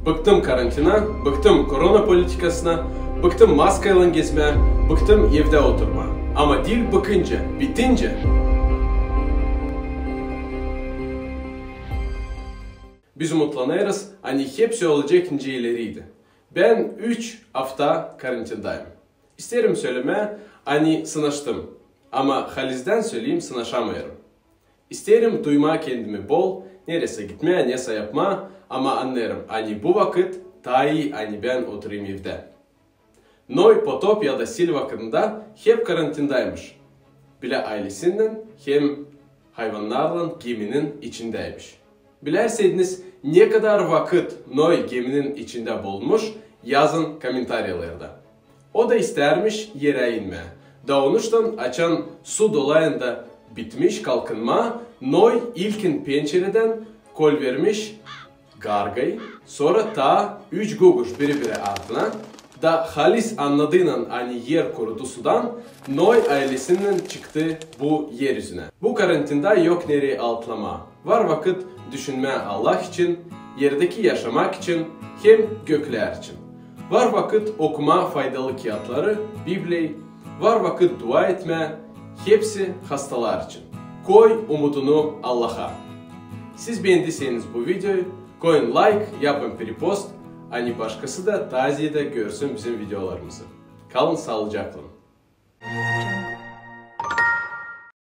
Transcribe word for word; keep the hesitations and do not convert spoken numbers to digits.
Bıktım karantina, bıktım korona politikasına, bıktım maskaylan gezmää, bıktım evdä oturmaa. Ama diil bıkınca, bitincä. Biz umutlanêrız, ani hepsi olacek nicä ileriydi. Bän üç afta karantindayım. İsteerim sölemää, ani sınaştım, ama halizdän söleyim, sınaşamêêrım. İsteerim duymaa kendimi bol, neresä gitmää, nesä yapmaa, ama annêêrım, ani bu vakıt taa ii, ani bän oturayım evdä. Noy, Potop ya da Sil vakıdında hep karantindaymış. Bilä aylesinnän hem hayvannarlan geminin içindäymiş. Bilärseydiniz, ne kadar vakıt Noy geminin içindä bulunmuş, yazın komentariyalarda. O da istärmiş erä inmää. Da onuştan, açan su dolayında bitmiş kalkınmaa, Noy ilkin pençeredän kolvermiş gargayı, sora taa üç guguş biri-biri ardına, da halis annadıynan, ani er kurudu sudan, Noy aylesinnän çıktı bu er üzünä. Bu karantinda yok nereyi altlamaa. Var vakıt düşünmää Allah için, erdeki yaşamak için hem göklär için. Var vakıt okumaa faydalı kiyatları, Bibliyayı, var vakıt dua etmää, hepsi hastalar için. Koy umudunu Allaha. Siz beendiyseniz bu videoyu, koyun layk, yapın repost, ani başkası da taa ziyedä görsün bizim videolarımızı. Kalın saalıcaklan.